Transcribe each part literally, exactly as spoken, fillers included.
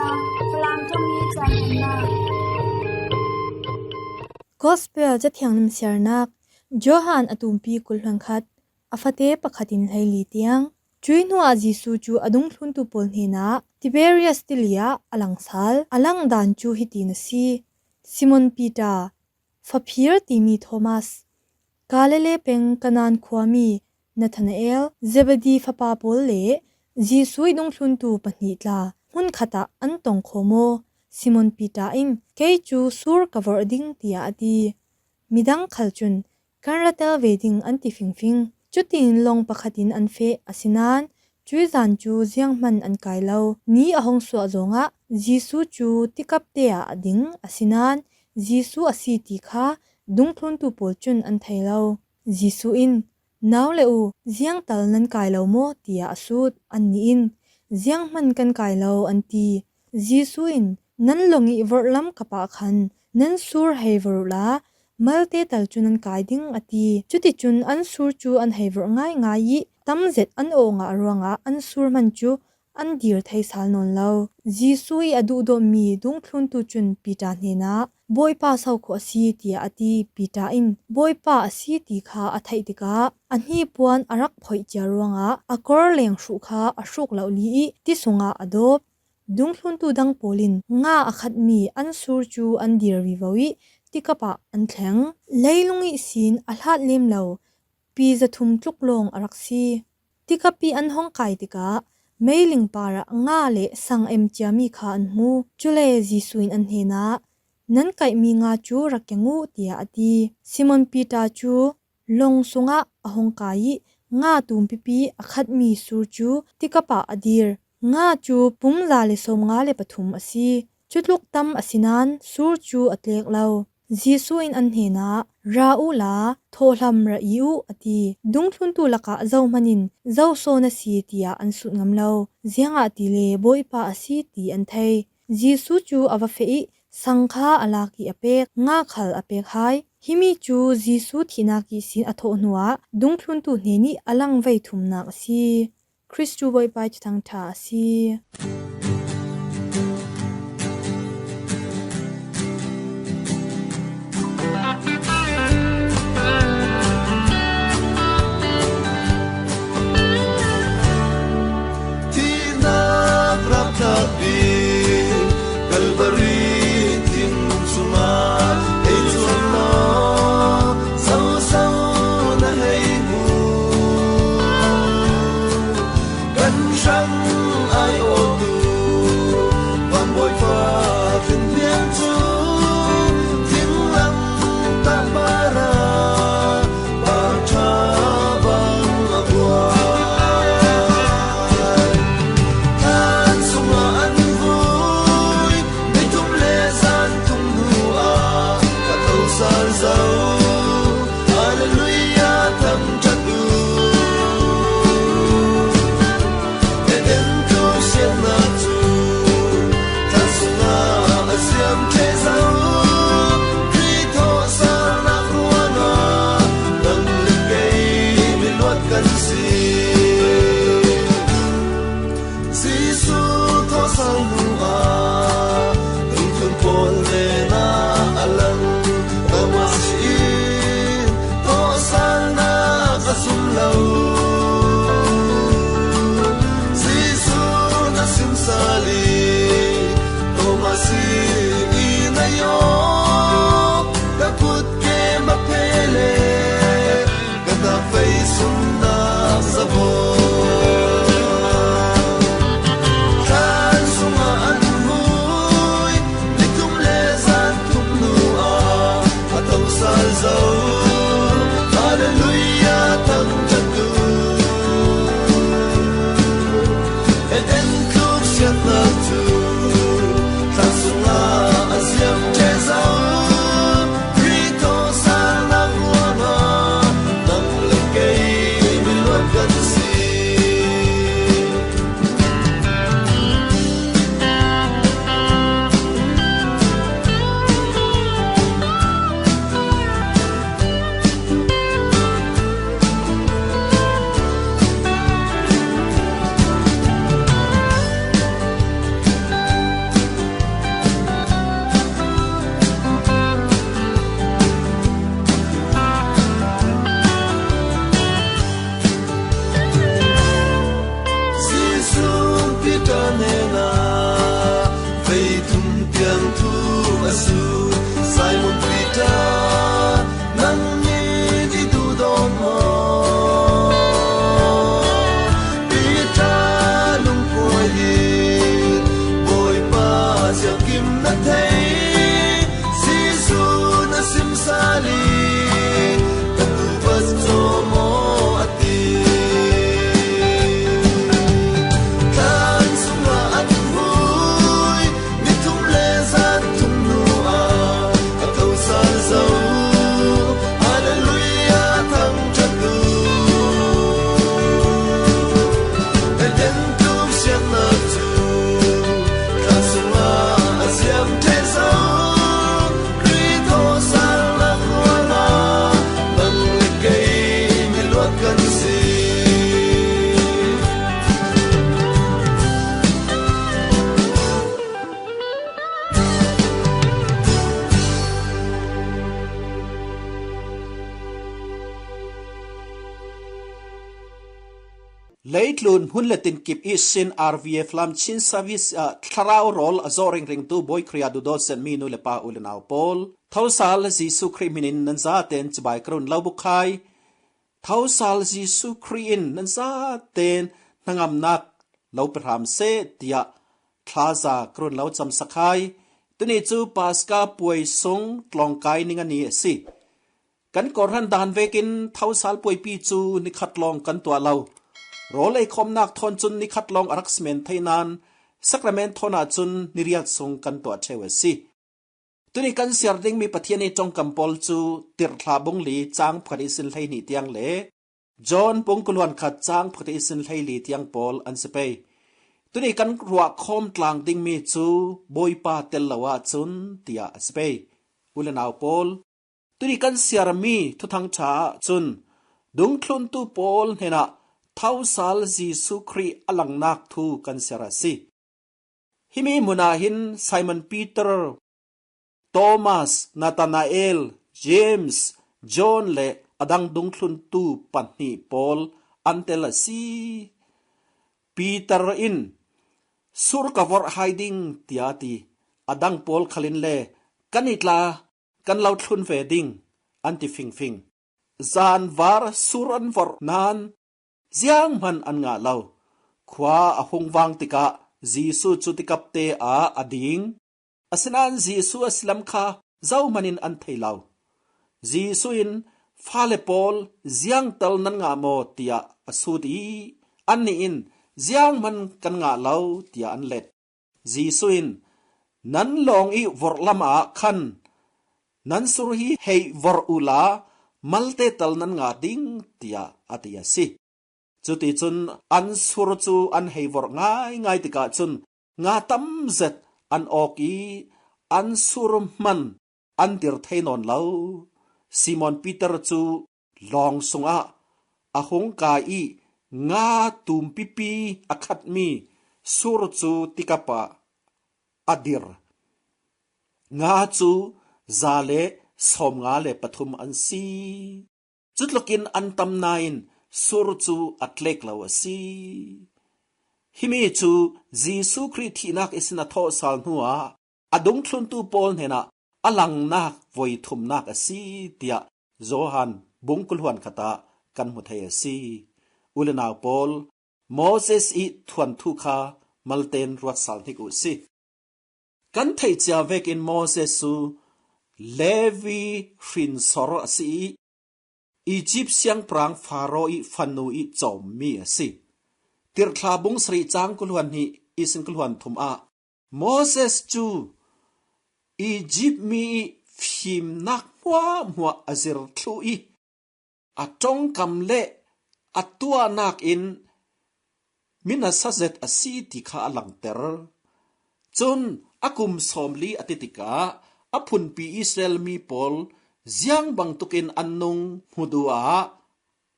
Falam Tawng Ni Caan Nunnak. Gospel Cathiang Lim Siarnak. Johan a tumpi kul hluan khat, a fate pakhat in hleili tiang. Cui hnuah Jesuh cu a dungthluntu pawl hnenah Tiberias tili ah a langsal. A langdan cu hitin a si: Simon Peter, faphir timi Thomas, Galilee peng Kanan khuami Nathanael, Zebedi fapa pawl le Jesuh ih dungthluntu pahnih tla hmun khatah an tongkhawm aw. Simon Peter in, "Kei cu sur ka vorh ding," tiah a ti. Midang khal cun, "Kan ra tel ve ding," an ti fingfing. Cutin lawng pakhat in an feh, asinain cuizan cu zianghman an kai lo. Ni a hong suah zongah Jesuh cu tikapte ah a ding, asinain Jesuh a si ti kha dungthluntu pawl cun an thei lo. Jesuh in, "Nau le u, ziangtal nan kai lo maw?" tiah a sut. Annih in, "Zianghman kan kai lo," an ti. Jesuh in, "Nan lawng ih vorhlam ka pah khan nan sur hei vorh uhla, malte tal cu nan kai ding," a ti. Cuticun an sur cu an hei vorh ngaingai ih tam zet an awh ngah ruangah an sur hman cu an dir thei sal nawn lo. Jesuh ih a duhdawtmi dungthluntu cun Peter hnenah, "Bawipa so khawh a si," tiah a ti. Peter in Bawipa a si ti kha a theih tikah a hnipuan a rak phoih cia ruangah a kawrleng hruh kha a hruk lohli ih ti sungah a dawp. Dungthluntu dang pawl in nga a khatmi an sur cu an dir vivo ih tikap ah an thleng. Leilung ihsin a hlat lem lo pi zathum tluk lawng a rak si. Tikap ih an hong kai tikah meiling parah nga le sang em ciami kha an hmu. Cule Jesuh in an hnenah, "Nan kaihmi nga cu rak keng uh," tiah a ti. Simon Peter cu lawng sungah a hong kai ih nga tumpipi a khatmi sur cu tikap ah a dir. Nga cu pum za le sawmnga le pathum a si. Cutluk tam asinain sur cu a tlek lo. Jesuh in an hnenah, "Ra uhla thawhhlam ra i uh," a ti. Dungthluntu lakah zohman in, "Zo so na si?" tiah an sut ngam lo. Ziangahtile Bawipa a si ti an thei. Jesuh cu a va feh ih sang kha a lak ih a pek, nga khal a pek hai. Himi cu Jesuh thihnak ihsin a thawh hnuah dungthluntu hnenih a langvei thumnak a si. Khrih cu Bawipa ih Thuthang ṭha a si. Thihnak rapthlak ding Kalvari thing cungah ei cuanlaw zoso na hei hmu? Kan hrang ai awtu Bang Bawipa tlinhniang cu thinglang tah parah parṭha bang a buai. Thlan sungah an vui, ni thum Thei, Jesu na simsali, ka tu bas zo mo ati. Tlan sunga an hui, ni thum le zan thum nu a, a to sal zo. Hallelujah, thang chatu. Eden tu siang na chu, ka sunga a siam te zo. Kri to sal na kuana, nang le kei mi luat kan si. Leitlun hmun le tin kip ihsin R V F lam Chin Service ah thlarau rawl a zawh ringringtu Bawi Khria duhdawt zetmi nu le pa u le nau pawl, thosal Jesu Khrih hminin nan zaten cibai ka run lo buk khai. Thosal Jesu Khrih in nan zaten hnangamnak lo pe hram seh tiah thlaza ka run lo camsak khai. Tuni cu Paska puai sung tlawngkai ning a ni a si. Kan kawhhran dan vekin thosal puaipi cu nikhat lawng kan tuah lo. Rawl ei khawmnak thawn cun nikhat lawng a rak simen thei nain sakrament thawn ahcun niriat sung kan tuah ṭheu a si. Tuni kan siar dingmi Pathian i ṭongkam pawl cu Tirhthlah bung li cang pakhat ihsin hleihnih tiang le John bung kuluan khat cang pakhat ihsin hleili tiang pawl an si pei. Tuni kan ruah khawm tlang dingmi cu Bawipa tel lo ahcun tiah a si pei. U le nau pawl, tuni kan siarmi thuthang ṭha ahcun dungthluntu pawl hnenah thosal Jesu Khrih a langnak thu kan siar a si. Himi hmun ah hin Simon Peter, Thomas, Nathanael, James, John le a dang dungthluntu pahnih pawl an tel a si. Peter in, "Sur ka vorh hai ding," tiah a ti. A dang pawl khal in le, "Kan i tla, kan lo thlun ve ding," an ti fingfing. Zanvar sur an vorh nain zianghman an ngah lo. Khua a hung vang tikah Jesu cu tikapte ah a ding. Asinain Jesu a si lam kha zohman in an thei lo. Jesu in, "Fale pawl, ziangtal nan ngah maw?" tiah a sut i annih in, "Zianghman kan ngah lo," tiah an let. Jesu in, "Nan lawng i vorh lam ah khan nan sur hi hei vorh uhla malte tal nan ngah ding," tiah a ti a si. Cuticun an sur cu an hei vorh ngaingai tikah cun nga tam zet an awk i an sur hman an dir thei nawn lo. Simon Peter cu lawng sungah a hung kai i nga tumpipi a khatmi sur cu tikap ah a dir. Nga cu za le sawmnga le pathum an si. Cutlukin an tam nain sur cu a tlek lo a si. Himi cu Jesu Khrih thihnak ihsin a thawhsal hnuah a dungthluntu pawl hnenah a langnak voi thumnak a si, tiah Johan bung kul hluan khat ah kan hmu thei a si. U le nau pawl, Moses i thuanthu kha maltein ruat sal hnik uh si. Kan theih cia vekin Moses cu Levi hrinsor a si i Izipt siangpahrang Faro i fanu i cawmmi a si. Tirhthlah bung sarih cang kul hluan hnih ihsin kul hluan thum ah Moses cu Izipt mi i fimnak hmuahhmuah a zir thluh i a ṭongkam le a tuahnak in mi nasa zet a si ti kha a langter. Cun a kum sawmli a ti tikah a phunpi Israel mi pawl ziang bangtuk in an nung hmu duh ah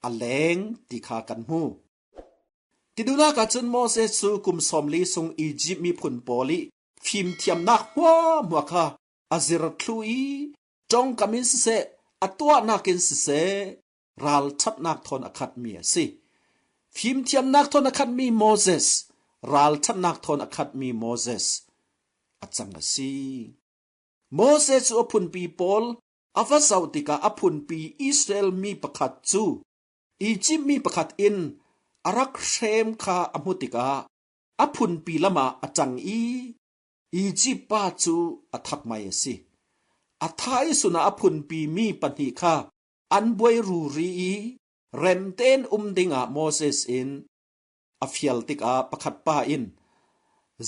a leng ti kha kan hmu. Ti duhnak ahcun Moses cu kum sawmli sung Izipt miphun pawl i fimthiamnak hmuahhmuah kha a zir thluh i ṭongkam in siseh, a tuahnak in siseh, ralṭhatnak thawn a khatmi a si. Fimthiamnak thawn a khatmi Moses, ralṭhatnak thawn a khatmi Moses a cang a si. Moses cu a phunpi pawl a va zoh tikah a phunpi Israel mi pakhat cu Izipt mi pakhat in a rak hrem kha a hmu tikah a phunpi lamah a ṭang i Egypt pa cu a thak mai a si. A thaisun ah a phunpi mi pahnih kha an buai ruri i remten um dingah Moses in a fial tikah pakhat pa in,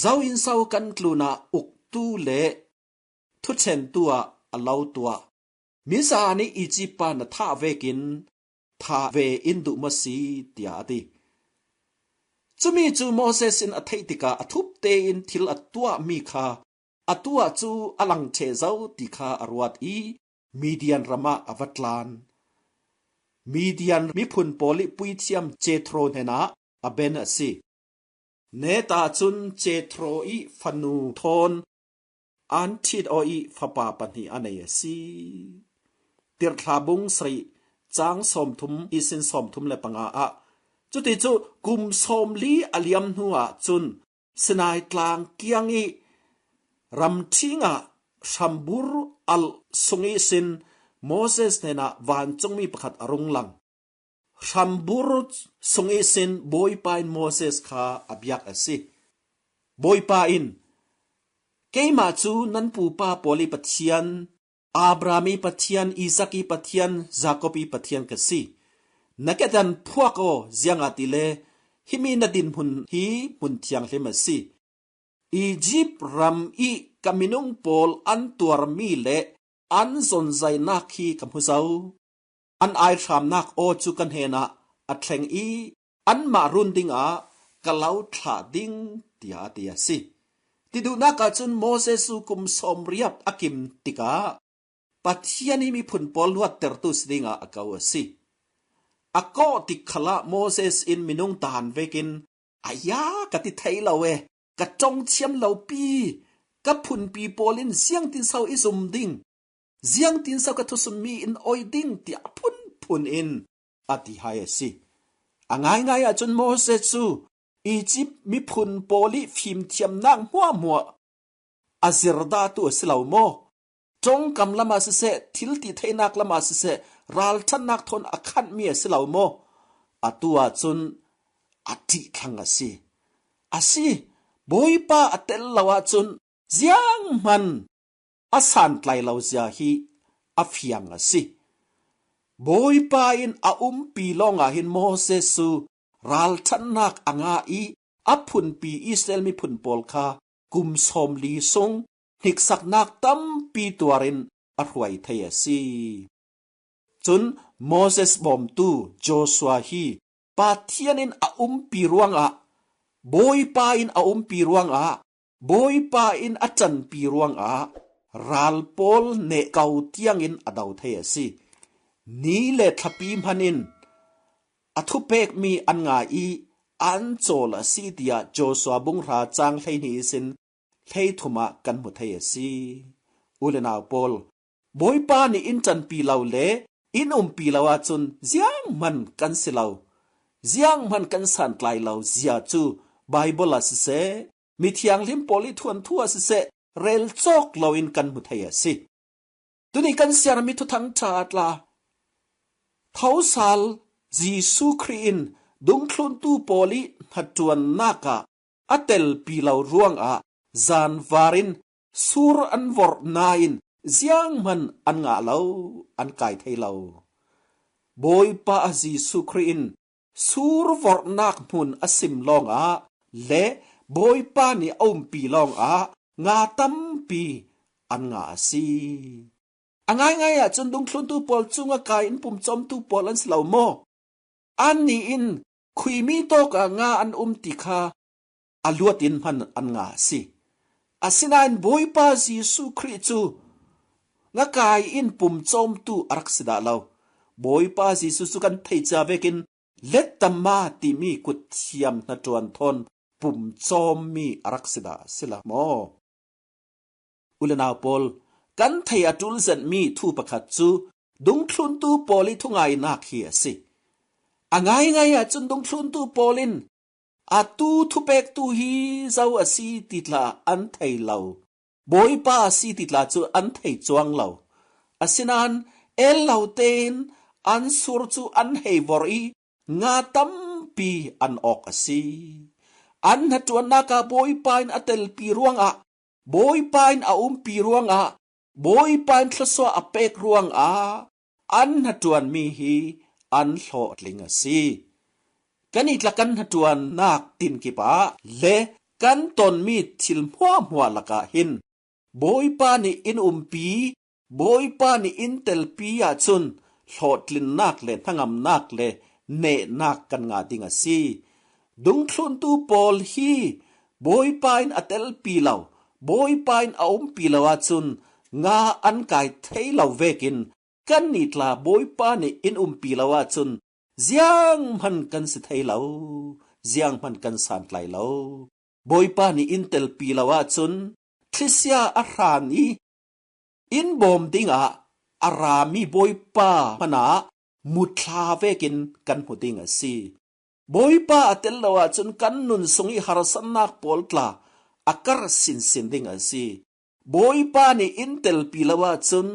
"Zo in so kan tlunah uktu le thuchentu ah a lo tuah. Mizan ih Egypt pa na thah vekin thah ve in duh maw si?" tiah a ti. Cumi cu Moses in a theih tikah a thup tein thil a tuahmi kha atu ah cu a lang ṭheh zo ti kha a ruat i Midian ram ah a va tlan. Midian miphun pawl ih puithiam Jethro hnenah a ben a si. Neta cun Jethro ih fanu thawn an ṭhit aw ih fapa pahnih a nei a si. Tirhthlah bung sarih cang sawmthum ihsin sawmthum le panga ah, cuti cu kum sawmli a liam hnu ah cun Sinai tlang kiang ih ramṭhing ah hrambur alh sung ihsin Moses hnenah vancungmi pakhat a rung lang. Hrambur sung ihsin Bawipa in Moses kha a biak a si. Bawipa in, "Keimah cu nan pupa pawl ih Pathian, Abraham ih Pathian, Isak ih Pathian, Jakob ih Pathian ka si. Na kedan phuak aw, ziangahtile himi na dinhmun hi hmun thianghlim a si. Egypt ram ih ka minung pawl an tuarmi le an zonzainak hi ka hmu zo. An aihramnak aw cu ka hnenah a thleng i anmah run dingah ka lo thlah ding," tiah a ti a si. Ti duhnak ahcun Moses cu kum sawmriat a kim tikah Pathian ih miphun pawl luattertu si dingah a ko a si. A kawh tik khalah Moses in minung dan vekin, "Aya, ka ti thei lo e, ka ṭong thiam lo pi, ka phunpi pawl in ziangtinso i zum ding, ziangtinso ka thusunmi in oi ding," tiah a phunphun in a ti hai a si. A ngaingai ahcun Moses cu Egypt miphun pawl ih fimthiamnak hmuahhmuah a zir dahtu a si lo maw? Ṭongkam lamah siseh, thil titheinak lamah siseh, ralṭhatnak thawn a khanhmi a si lo maw? Atu ahcun a ṭih thlang a si. A si, Bawipa a tel lo ahcun zianghman a santlai lo zia hi a fiang a si. Bawipa in a umpi lawngah hin Moses cu ralṭhatnak a ngah i a phunpi Israel miphun pawl kha kum sawmli sung hniksaknak tampi tuar in a hruai thei a si. Cun Moses bawmtu Joshua hi Pathian in a umpi ruangah, Bawipa in a umpi ruangah, Bawipa in a ṭanpi ruangah ral pawl neh ko tiangin a do thei a si. Ni le thlapi hman in a thupekmi an ngai i an cawl a si, tiah Joshua bunghra cang hleihnih ihsin hleithum ah kan hmu thei a si. U le nau pawl, Bawipa nih in ṭanpi lo le in umpi lo ahcun zianghman kan si lo, zianghman kan santlai lo zia cu Baibal ah siseh, mithianghlim pawl ih thuanthu ah siseh, rel cawk loin kan hmu thei a si. Tuni kan siarmi thuthang ṭha ah tla, thosal Jesuh Khrih in dungthluntu pawl ih hnaṭuannak ah a telpi lo ruangah zanvar in sur an vorh nain zianghman an ngah lo, an kai thei lo. Bawipa Jesuh Khrih in sur vorhnak hmun a sim lawngah le Bawipa nih a umpi lawngah nga tampi an ngah a si. A ngaingai ahcun dungthluntu pawl cu ngakai in pumcawmtu pawl an si lo maw? Annih in khuimi tawkah nga an um ti kha a luat in hman an ngah a si. Asinain Bawipa Jesuh Khrih cu ngakai in pumcawmtu a rak si dah lo. Bawipa Jesuh cu kan theih cia vekin letama timi kutthiam hnaṭuan thawn pumcawmmi a rak si dah a si lo maw? U le nau pawl, kan theih a ṭul zetmi thu pakhat cu dungthluntu pawl ih thungainak hi a si. A ngaingai ahcun dungthluntu pawl in atu thupektu hi zo a si ti tla an thei lo. Bawipa a si ti tla cu an thei cuang lo. Asinain el lo tein an sur cu an hei vorh i nga tampi an awk a si. An hnaṭuannak ah Bawipa in a telpi ruangah Bawipa in a umpi ruangah, Bawipa in thluasuah a pek ruangah an hnaṭuanmi hi an hlawhtling a si. Kan i tla kan hnaṭuannak tin kipah le kan tonmi thil hmuahhmuah lakah hin Bawipa nih in umpi, Bawipa nih in telpi ahcun hlawhtlinnak le hnangamnak le nehnak kan ngah ding a si. Dungthluntu pawl hi Bawipa in a telpi lo, Bawipa in a umpi lo ahcun nga an kai thei lo vekin kannih tla Bawipa nih in umpi lo ahcun zianghman kan si thei lo, zianghman kan santlai lo. Bawipa nih in telpi lo ahcun thlisia a hran i in bawm dingah a rami Bawipa hmanah muthla vekin kan hmu ding a si. Bawipa a tel lo ahcun kan nun sung i harsatnak pawl tla a kar sinsin ding a si. Bawipa nih in telpi lo ahcun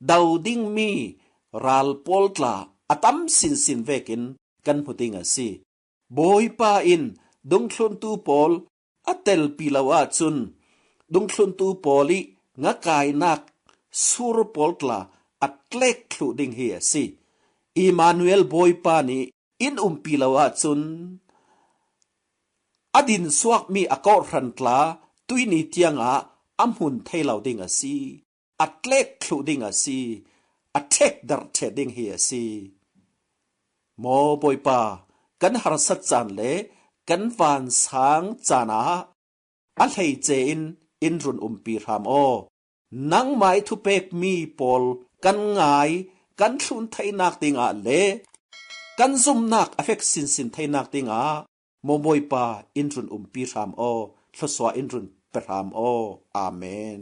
do dingmi ral pawl tla a tam sinsin vekin kan hmu ding a si. Bawipa in dungthluntu pawl a telpi lo ahcun dungthluntu pawl i ngakainak sur pawl tla a tlek thluh ding hi a si. Immanuel Bawipa nih in umpi lo ahcun a din suakmi a kawhhran tla tuihni tiangah a hmun thei lo ding a si. A tlek thluh ding a si. A ṭhekdarh ṭheh ding hi a si. Maw Bawipa, kan harsat caan le kan vansang caan ah a hleice in in run umpi hram aw. Nangmah i thupekmi pawl kan ngai, kan thlun theinak dingah le kan zumhnak a fek sinsin theinak dingah maw Bawipa in run umpi hram aw, thluasuah in run pe hram aw. Amen.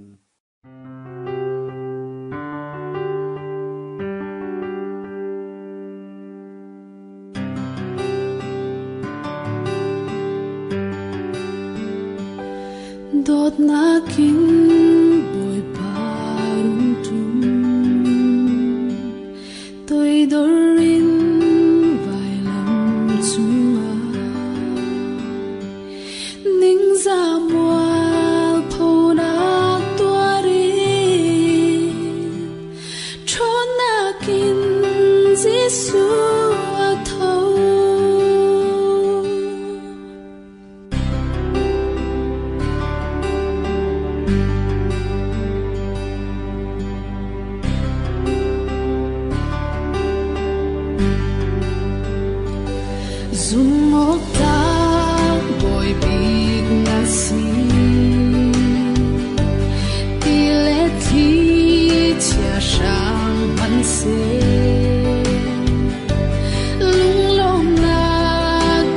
Dawtnak in Bawipa rung ṭum, toidor in vailam cungah ningzah mual phonak tuar in ṭhawnnak in Jesuh a tho. Zumhawktlak Bawi bik na si, ti le thi cia hrang hman seh. Lunglawmnak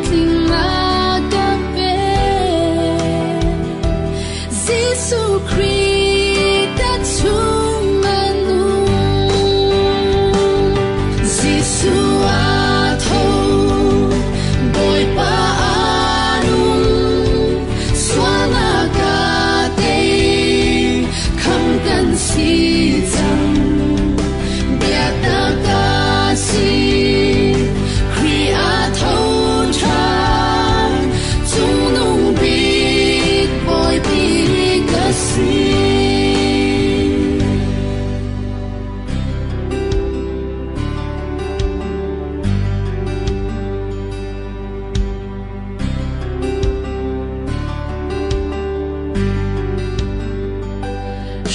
tlingnak a pek Jesuh Khrih ta chung a nung. Jesuh a tho, Bawipa a nung, sualnak a tei, kham kan si cang, biatak a si, Khrih a tho ṭhan, cungnung bik Bawi bik a si.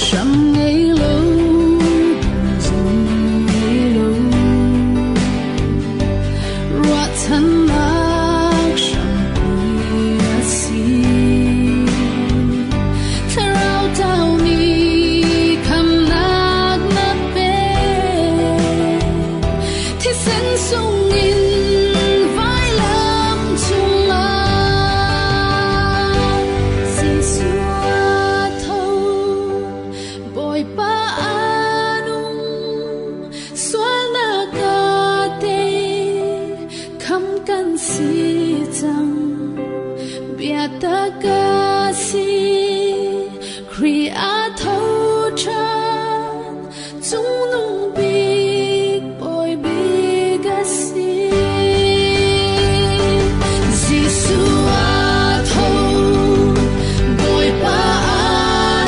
Hram ngei lo, zung ngei lo, ruahchannak hrampi a si. Thlarau taumi khamnak na pek, thisen sungin vailam cungah Jesuh a tho, Bawipa a nung, sualnak a tei, kham kan si cang, biatak a si, Khrih a tho ṭhan, cungnung bik Bawi bik a si. Jesuh a tho, Bawipa a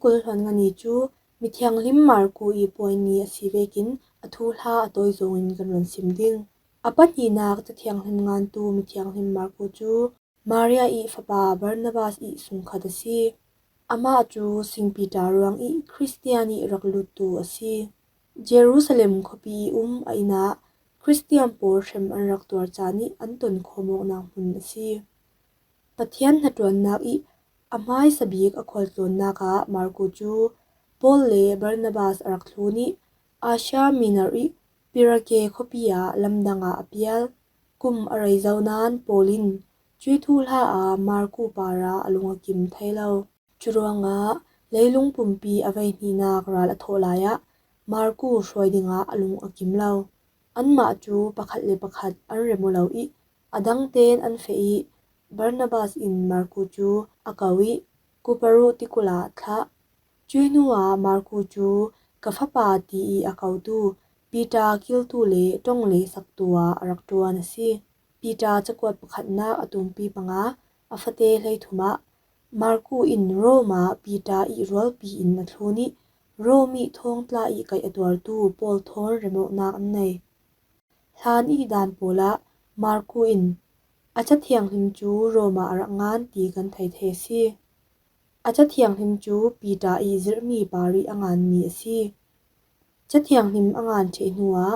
Kul hluan nga ni cu mithianghlim Marku i puai ni a si vekin a thuhla a tawi zongin kan run sim ding. A pahnihnak cathianghlim ngantu mithianghlim Marku cu Maria i fapa Barnabas i sungkhat a si. Amah cu singpi ṭa ruang i Khristian i rak luttu a si. Jerusalem khuapi i um a inn ah Khristian pawl hrem an rak tuar caan i an ton khawm awknak hmun a si. Pathian hnaṭuannak i a hmaisa bik a khualtlawnnak ah Marku cu Paul le Barnabas a rak thlun i Asia Minor i Pirake khuapi ah lamdang ah a pial. Kum a rei zo nain Paul in cuih thuhla ah Marku parah a lung a kim thei lo. Curuangah leilung pumpi a veihnihnak ral a thawh lai ah Marku hruai dingah a lung a kim lo. Anmah cu pakhat le pakhat an rem aw lo i a dang tein an feh i Barnabas in Marku cu a ko i Kupru tikulh ah thlah. Cuih hnuah Marku cu ka fapa ti i a kotu Piter kiltu le ṭong le saktu ah a rak ṭuan a si. Piter cakuat pakhatnak a tumpi panga a fate hleithum ah Marku in Rom ah Piter i rualpi in a thlun i Rom i thawngtla i kaih a tuartu Paul thawn remawknak an nei. Hlan i dan pawl ah Marku in a cathianghlim cu Rom ah a rak ngan ti kan thei thei a si. A cathianghlim cu Piter i zirhmi parih a nganmi a si. Cathianghlim a ngan ṭheh hnuah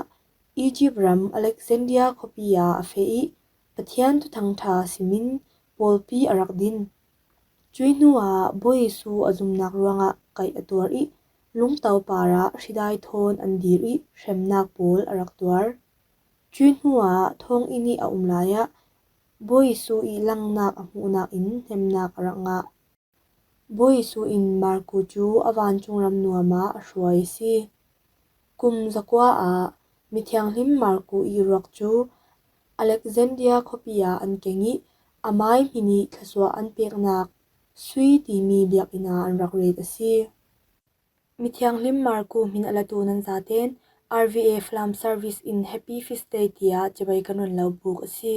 Egypt ram Alexandria khuapi ah a feh i Pathian thuthang ṭha simin pawlpi a rak din. Cuih hnuah Bawi Jesuh a zumnak ruangah kaih a tuar i lungto parah hridai thawn an dir i hremnak pawl a rak tuar. Cuih hnuah thawnginn i a um lai ah Bawi Jesuh i langnak a hmuhnak in hnemnak a rak ngah. Bawi Jesuh in Marku cu a vancung ram nuam ah a hruai a si. Kum zakua ah mithianghlim Marku i ruak cu Alexandria khuapi ah an keng i amai hmin i thluasuah an peknak sui timi biakinn ah an rak ret a si. Mithianghlim Marku hmin a latu nan zaten R V A Falam Service in Happy Feast Day tiah cibai kan run lo buk a si.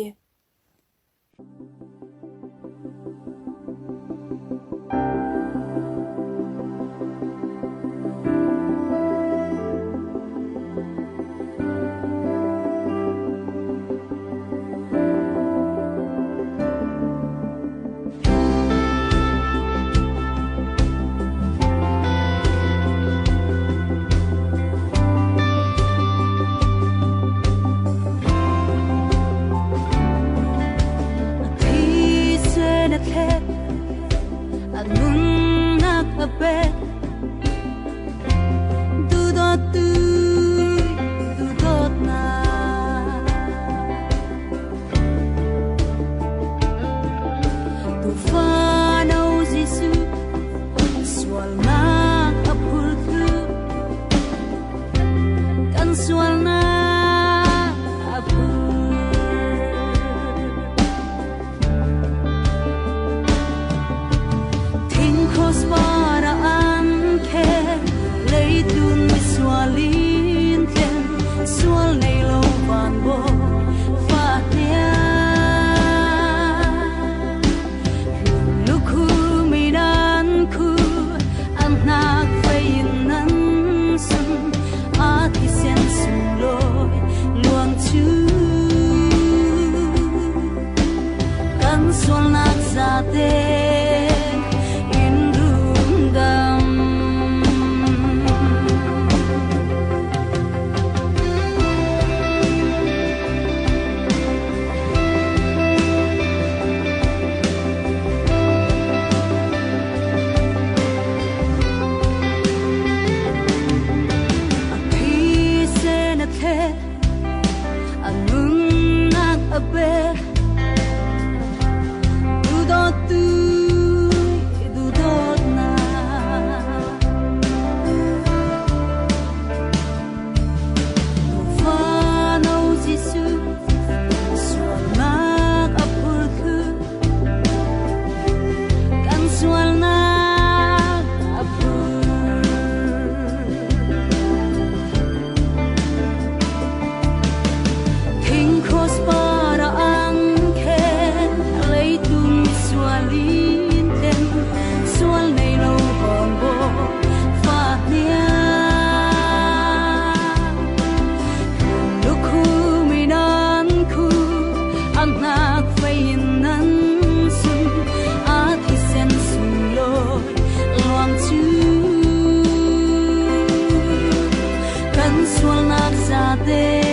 A thisen a thlet, a nunnak a pek, duhdawttu duhdawtnak. Tuufa no Jesuh sualnak a phurtu, kan sualnak a phur. Thing cross parah an kher, leitlun misual in tlen, sual nei lo van baw fahnia. Lukhu mi nan khu an hnak vei in nan sun, a thisen sunglawi luang cu kan sualnak zate in rumdam. A thisen a thlet, a nunnak a pek, duhdawttu de